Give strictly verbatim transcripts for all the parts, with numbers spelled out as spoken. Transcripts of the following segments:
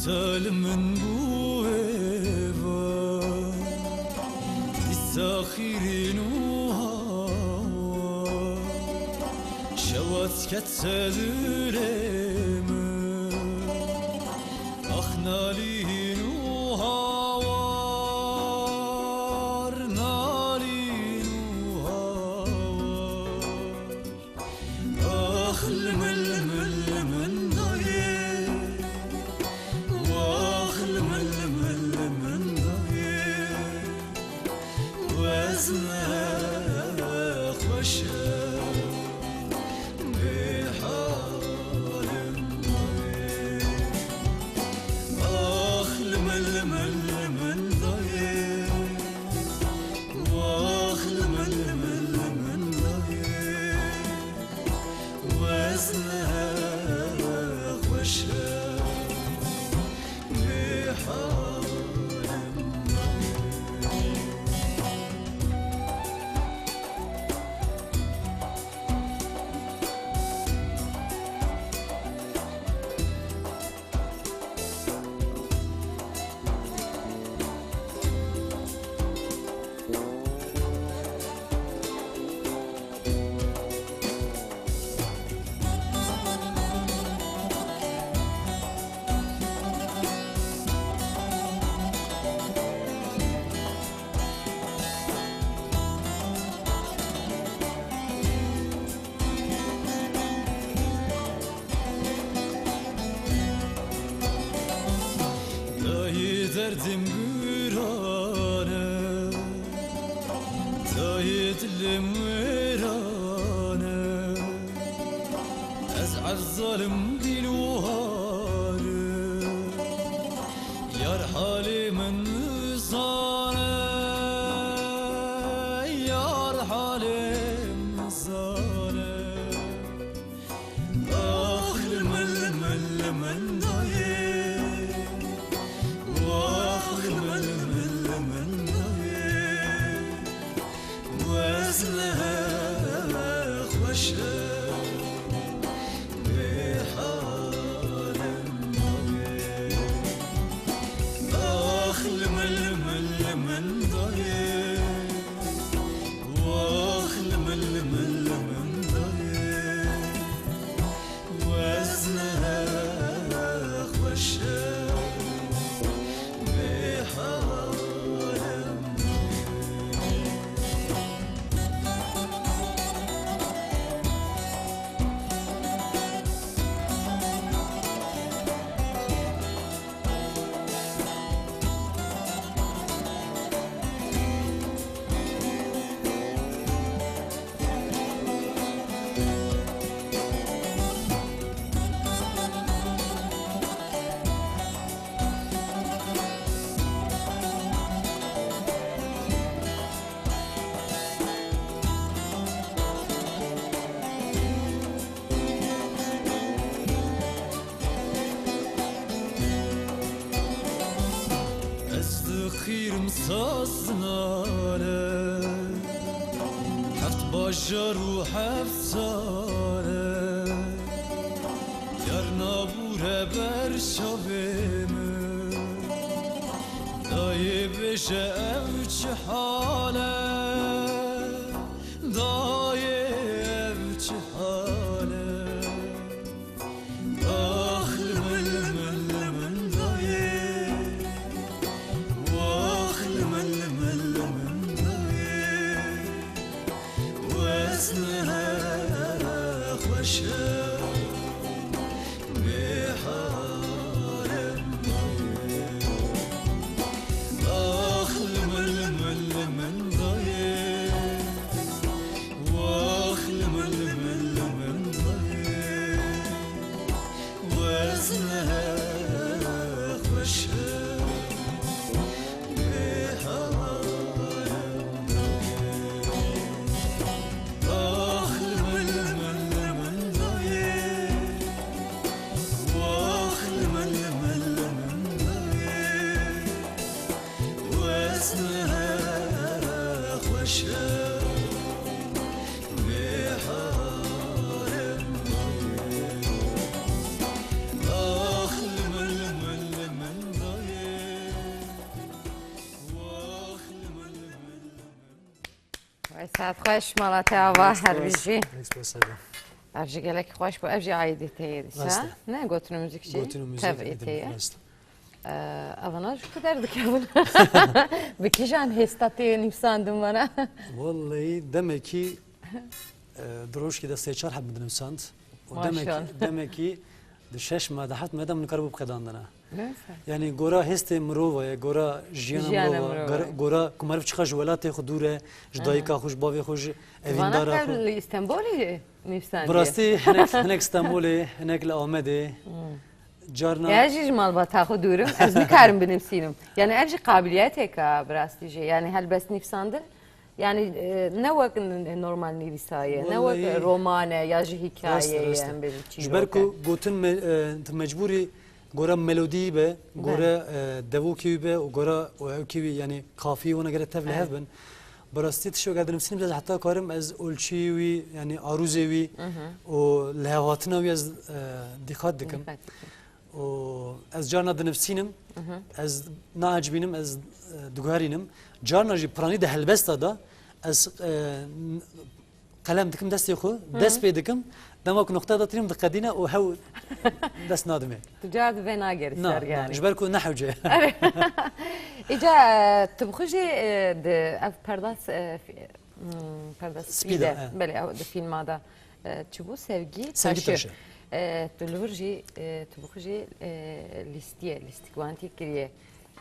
Li min bû êvar, dîsa xîrîn û hawar, şewa diket ser dilê min. Ax nalîn û hawar, nalîn û hawar. Ax li min, li min, li min dayê. Wax li min, li min, li min dayê. Wezne xweş e, bê halim dayê. Ax li min, li min, li min dayê. Wax li min, li min, li min dayê. Wezne xweş e, bê halim dayê. Dayê derdim giran e, dayê dilim wêran e. Ez evzalim dîl û harim, yar halê min zane, yar halê min zane. Ax li min, li min, li min dayê. Wax li min, li min, li min dayê. Wezne xweş e, bê halim dayê. Ax li min, li min, li min dayê. Wax li min, li min, li min dayê. Wezne xweş e, bê halim dayê. Ez dixîrim saz nare, heft bajar û heft sare, yar nabûre ber çavê min. Dayê bêje ev çi hal e, dayê ev çi hal e. Ax li min, li min, li min dayê. Wax li min, li min, li min dayê. Wezne xweş e, bê halim dayê. Ax li min, li min, li min dayê. Wax li min, li min, li min dayê. Wezne xweş e, bê halim dayê. Ax li min, li min, li min dayê. Saet xweş, mala te ava, her bijî. Ev jî gelek xweş bû. Ev jî aîdê te ye dîsa. Rast e. Ne, gotin û muzîk jî. Gotin û muzîk tev ê te ye. Rast e. Ee, evana ji ku derdikevin? Bi kîjan hêsta tê nivîsandin vana? Wallahî demekî, e, di rojkê de sê çar heb min dinivîsand. Û demekî, Maşallah. Demekî di şeş me, di heft me de min karibû biqedandina. Neyse. Yanî gora hêstê mirova ye, gora jiyana Jiyana mirova, mirova gora, ye. Gora ku meriv çiqa ji welatê xwe dûr e, ji Aha. Dayika xwe, ji bavê xwe, ji Vana evîndara tev xwe. Li Îstenbolê nivîsandiye? Bi rastî hinek, hinek Stenbolê, hinek li Amedê. Hmm. Carna Ya jî ji malbata xwe dûr im, ez nikarim binivîsînim. Yanî ev jî qabiliyetek e bi rastî jî. Yanî helbest nivîsandin, yanî, e, ne wek n-, normal nivîsa ye, ne wek Wellahî. Roman e ya jî Rast e, hikaye ye, rast e. Em bêjin çîrok e. Ji ber ku gotin me-, e, tu mecbûrî gora melodî be, Be. Gora, e, devokê wî be û gora û ewkê wî, yanî kafiyê wana gere tev li Evet. hev bin. Bi rastî tiştek dinivîsînim, ez heta karim ez olçî wî, yanî arûzê wî Hı hı. û lihevhatina wî ez, e, dîqat dikim. Dîqat dikim. Û ez carna dinivîsînim, Hı hı. Ez naecibînim, ez, e, diguherînim. Carna jî piranî di helbesta de ez, e, n-, qelem dikim destê xwe, Hı hı. dest pê dikim, dema ku noqteya de tînim diqedîne û hew dest nadimê. Tu car di vê nagerî Na, ser na, yanî. Ji ber ku ne hewce ye. Îca, e, tu bi xwe jî, e, di ev perdas, e, fi-, hmm, perdas Spî spî de, de, e. Belê, ew di fîlma de, e, çi bû? Sevgi Sevgi Taşı. Taşı. E, tu li vir jî, e, tu bi xwe jî, e, lîstiye, lîstikvanî kiriye.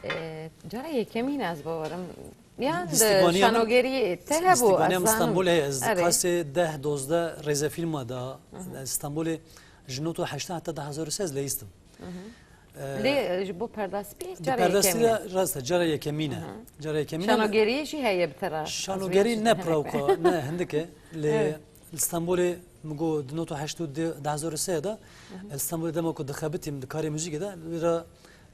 E, cara yekemîn ez bawerim. Yan di Lîstikvanî yanî şanogerî te hebû, Lîstikvanî ez em zanim. Stenbolê heye. Ez Erê. Qasê deh dozdeh rêzefîlma da. Hı hı. Ez Stenbolê ji nod û heşt heta du hezar û sê ez leyîstim. Hı hı. E, Lê, e, ji bo Perda Spî Di cara Perda Spî yekemîn e. De rast e, cara yekemîn e. Hı hı. Cara yekemîn e. Şanogerî jî heye bi te re. Şanogerî ne pira weka, ne hindik e. Lê Evet. Li Stenbolê min got di nod û heşt û du hezar û sê de, Hı hı. li Stenbolê dema ku dixebitîm di karê muzîkê de, li ra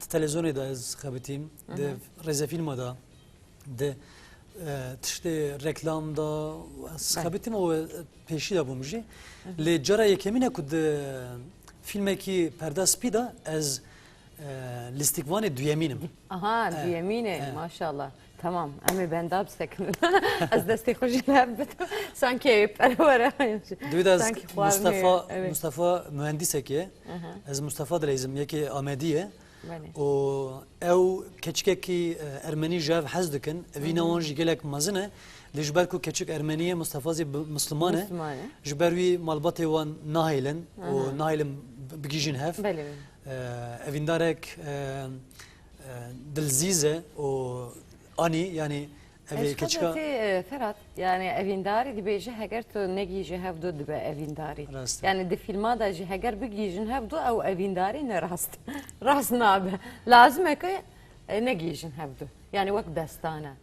di televîzyonê de ez xebitîm, Hı hı. di rêzefîlma de, di, e, tiştê reklam de ez Be. xebitîm û pêşî de bûm jî. Hı hı. Lê cara yekemîn e ku di fîlmekî Perda Spî de ez, e, lîstikvanê duyemîn im. Aha, E, duyemîn e, e. Maşallah. Tamam, em ê benda bisekinin. Ez destê xwe jî lev bidim. Sanki ê pere were. Divê de ez Sanki xwarin Mustafa, heye, evet. Mustafa mühendisek e. Aha. Ez Mustafa dileyzim, yekê Amedî ye. Belê. Û ew keçikekî, e, ermenî ji hev hez dikin. Evîna Hı hı. wan jî gelek mezin e. Lê ji ber ku keçik ermenî ye, Mustafa zî bi-, misliman e. Misliman e. Ji ber wî malbatê wan nahêlin Hı û hı. nahêlin bi-, bigihîjin hev. Belê, belê. E, evîndarek, e, e, dilzîz e û anî, yanî ev ê Eşqet keçika. Ê, e, Ferhat, yanî evîndarî dibêje, heger tu negihîje hevdu dibe evîndarî. Rast e. Yanî di fîlma de jî heger bigihîjin hevdu, ew evîndarî ne rast. Rast nabe. Lazim e ku, e, negihîjin hevdu. Yanî wek destan e.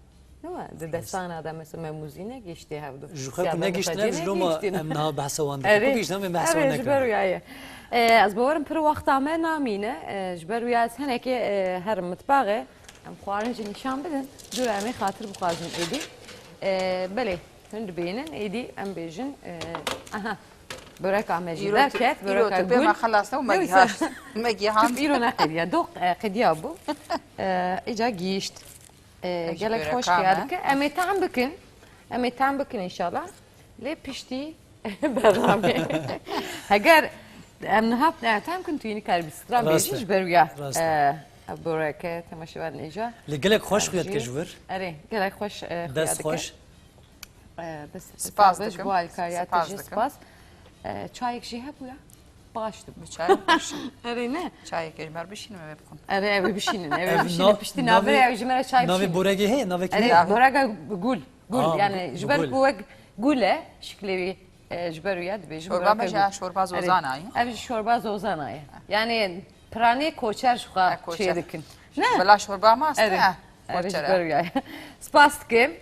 Ne wa? Di Rast. Destana de mesela me muzî negihîştê hevdu. Ji xwe ku Siyada negihîştine, Muxecê ji loma negihîştine. Em niha behsa wan dikin. Erê. Ku gihîştine, em behsa Erê, wan ji ber nekin. Wî ye. E, ez bawerim pir wexta me namîne. E, ji ber wî ya ez henekê, e, herim mitbaxê. Em xwarin jî nîşan bidin. Dûra em ê xatir bixwazin êdî. E, belê, hûn dibînin. Êdî em bêjin, e, aha, böreka me jî Îro derket, tu, îro böreka tu pê gul. Me xelas û me Neyse. Gihand. Me gihand. Îro neqediya. Doq, e, qediya bû. E, îca gihîşt. E, Ev jî gelek böreka xweş xuya me. Dike. Em ê tam bikin. Em ê tam bikin înşallah. Lê piştî bernamê. Heger em niha, e, tam kin tu yî nikaribî stran Rast bêjî e. Ji ber wiya. Rast e. E, ev boreke temaşevan nêja. Lê gelek xweş xuya dike ji vir. Erê, gelek xweş, e, xuya Dest dike. Xweş. E, dest, Spas spas dikim. Ji bo alîkariya te Spas jî dikim. Spas. E, çayek jî hebûya. Baş dibû. Bi çayek xweş. Erê ne? Çayek ji ber bişînim eve bixwim. Erê, eve bişînin, eve Ev bişînin. Na-, Piştî navê, navê ev ji me re çay navê bişînin. Boregê heye, navê Erê, kî? Borega gul. Gul, Aa, yanî ji ber gul. Ku wek gul e, şiklê wî, e, ji ber wî ya dibêjin Şorba borega me jî gul. Ha, şorba Erê, zozan a, yî? Ev jî şorba zozan a ye. Yanî piranê koçer ji xwe Ha, koçer. Çê dikin. Ne? Bila şorba mast Erê. Ha, Erê, koçer ji a. Ber wî ya. Spas dikim.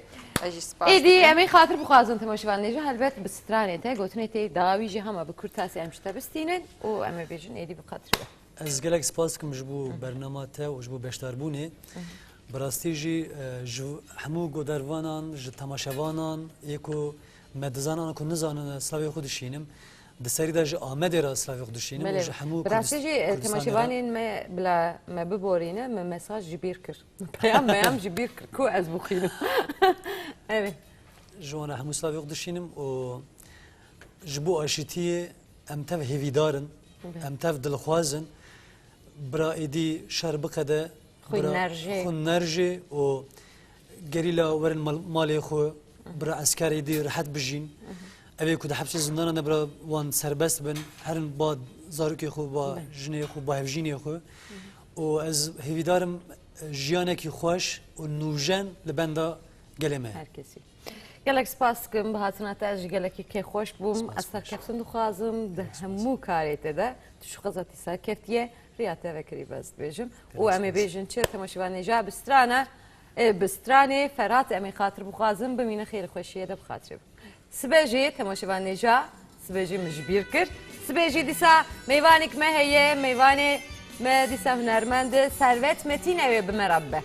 Ez jî spas Êdî dikim. Em ê xatir bixwazin temaşevan nêja helbet bi stranê te, gotinê te dawî jî hema bi kurtasî em ji te bistînin û em ê bêjin êdî bi xatir be. Ez gelek spas dikim ji bo Hı hı. bernama te û ji bo beşdarbûnê. Hı hı. Bi rastî jî, e, ji hemû godervanan, ji temaşevanan, yê ku me dizanan ku nizanin, e, slavê xwe dişînim. Di serî de ji Amedê re slavê xwe dişînim û Belê. Ji hemû Bi rastî Kurdist-, jî, e, Kurdistanê re. Temaşevanên me bila me biborîne, me mesaj ji bîr kir. Peyam meyam ji bîr kir ku ez bixwînim. Evet. Ji wana hemû slavê xwe dişînim û ji bo aşîtiyê em tev hêvîdar in, Be. em tev dilxwaz in. Bira êdî şer biqede, Xwîn bira nerjê. xwîn nerjê û gerîla werin mal-, malê xwe, bira esker êdî rehet bijîn. Ev ê ku di hepsê zindana de bira wan serbest bin, herin ba zarokê xwe, ba Be. jinê xwe, ba hevjînê xwe. Û ez hêvîdar im, e, jiyanekî xweş û nûjen li benda gelê me. Her kesî. Gelek spas dikim, bi hatina te ez jî gelekî kêfxweş bûm. Spas Ez xweş. serkeftin dixwazim di Gelek spas. hemû karê te de. Tu ji xwe zatî serkeftiye, riya te vekirî bes dibêjim. Û Gelek em ê spas. bêjin çi temaşevanê ja bi strana, e, bi stranê Ferhat em ê xatir bixwazin, bimîne xêr û xweşiyê de bi xatirê. Sibe jî temaşevanê ja, sibe jî min ji bîr kir. Sibe jî dîsa mêvanik me heye, mêvanê me dîsa hunermend Servet Metîn ew ê bi me re bibe.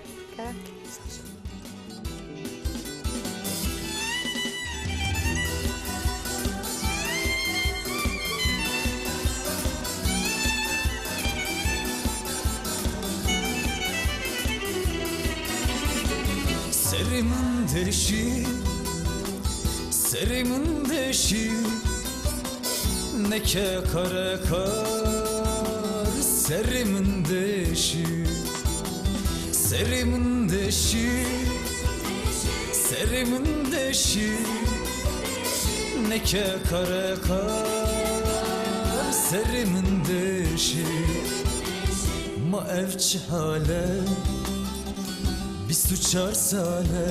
Serê min deşî, serê min deşî, neke kare kar, serê min deşî, serê min deşî, serê min deşî, neke kare kar, serê min deşî. Ma ev çi hal e? Bîst û çar sal e,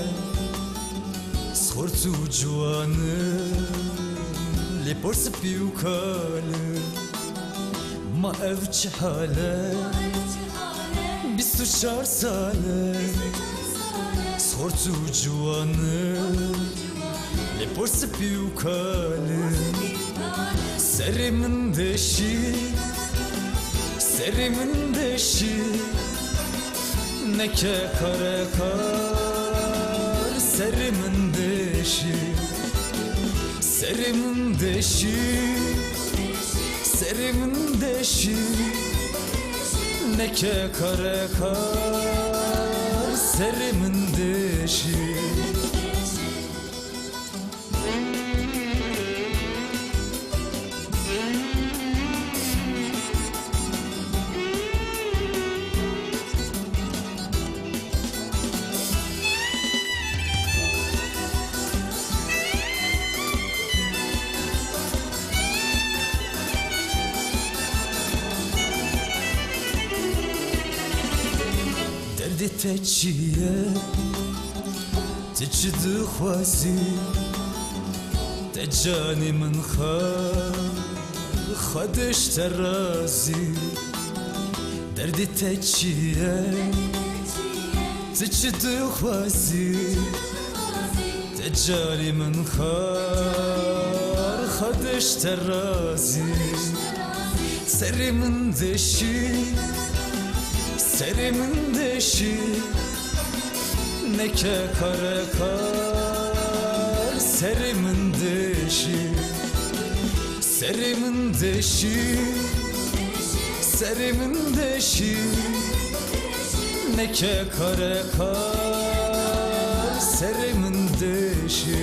sixort û ciwan e, lê por spî û kal e. Ma ev çi hal e? Bîst û çar sal e, sixort û ciwan e, lê por spî û kal e. Serê min deşî, serê min deşî, neke kare kar, serê min deşî, serê min deşî, serê min deşî, neke kare kar, serê min deşî. Derdê te çi ye? Tu çi dixwazî? Te canê min xwe, Xwedê ji te razî. Derdê te çi ye? Tu çi dixwazî? Te canê min xwe, Xwedê ji te razî. Serê min deşî, serê min deşî, neke kare kar, serê min deşî. Serê min deşî, serê min deşî, neke kare kar, serê min deşî.